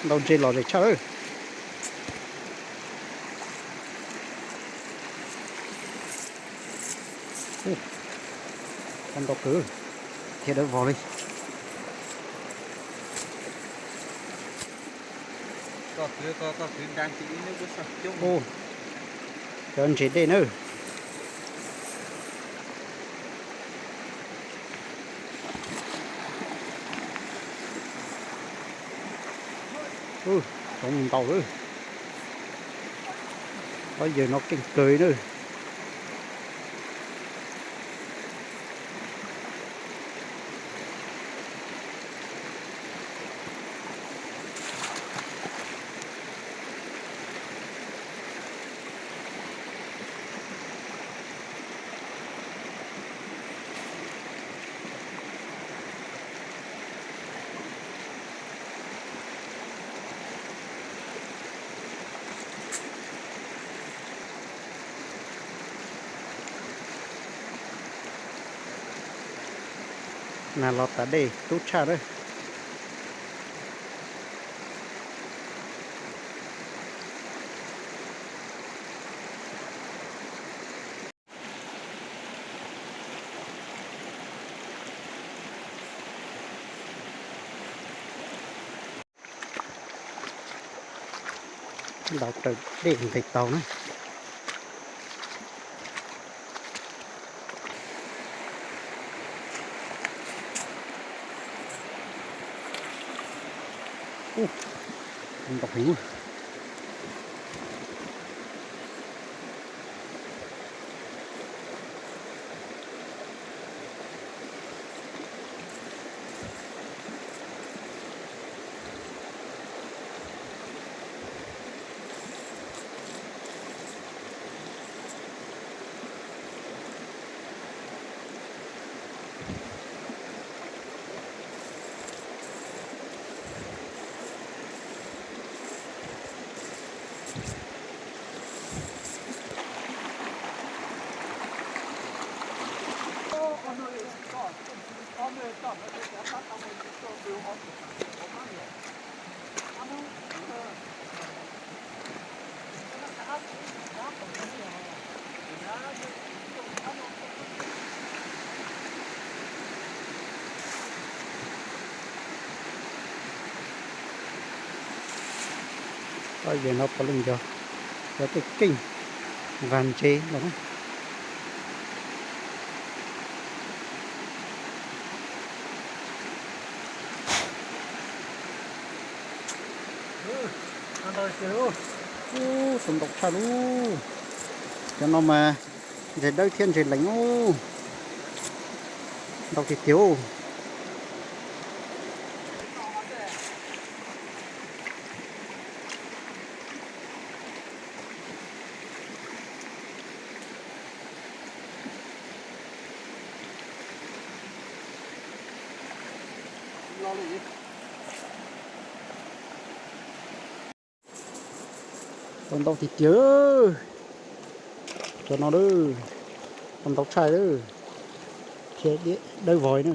Ntau ntses los zem tshaj lawm. Ntau kawg thiab dawb vog li. Cov ntses dej na. Tau mus ntau lawm. Ob yawg no keej kawg na. Nag los tas dej tub tshaj na. Ntaus raws dej nqis tau na. Ntau heev. Ob yawg no puav leej yog cov keej keej nqa ntses los na. Ub, tau ntau tshaj lub. Cov no mas ntses dawb thiab ntses leev ub. Ntau tiag tiag. Tau ntau tiag tiag. Cov no, tau ntau tshaj, thiab dawb vog na.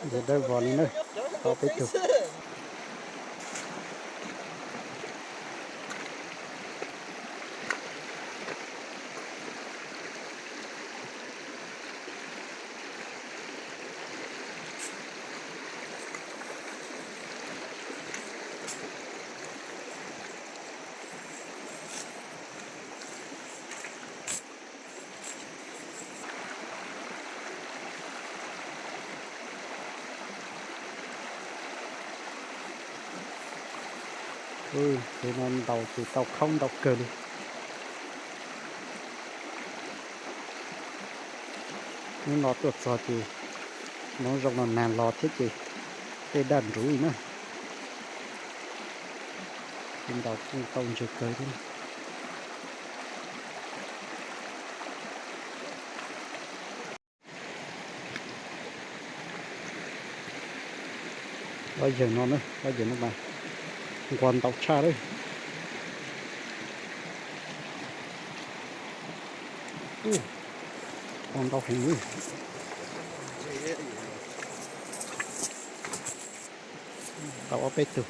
Ntses dawb vog li na, ob peb tug. Ces no ntaus ces tau khaub ntau kawg li. Hnub no tuaj txog ces hmoov zoo no nag los thiab ces tej daj nruv li na. Tej ntaus kuj tau ntse kawg thiab. Lub yawg no na, lub yawg no mas nquag ntau tshaj lawm. Nquag ntau heev li. Tau ob peb tug.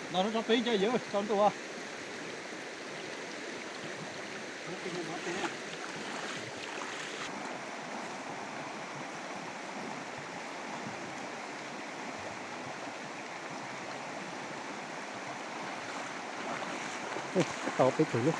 No rau peb nco yawg tsaus ntuj. Tau peb tug lub.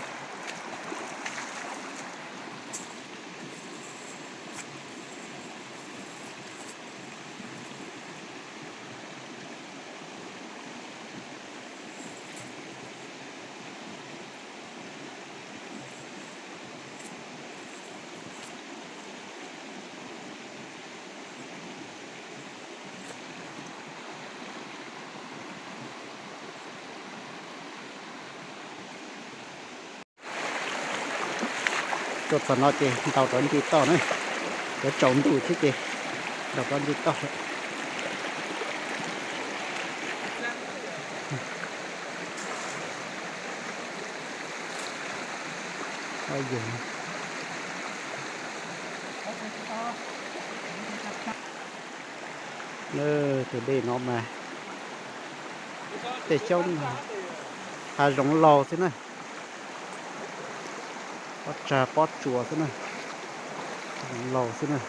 Tuaj txog no ces ntaus rov nce toj na, yuav tsaus ntuj thiab ces ntaus rov nce toj lawm. Tus dej no mas tej xyoob hav zoov laug xwb na, pob tsag pob tsuas xwb na, hav zoov laug xwb na.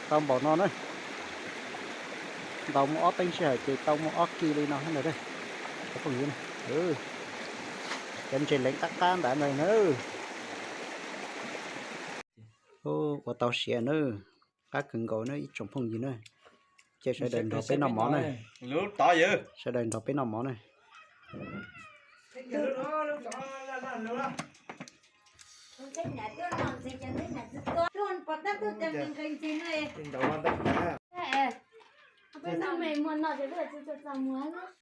Tau npaum no na, ntaus muaj ob teeb sij hawm ces tau muaj ob kis li no ntag. Cov phooj ywg, cov ntses leev qab qab ntawd ntag na. Ua tau siav na, qab kawg nkaus na ib tsoom phooj ywg na. Ces sawv daws nrog peb noj mov na, sawv daws nrog peb noj mov na.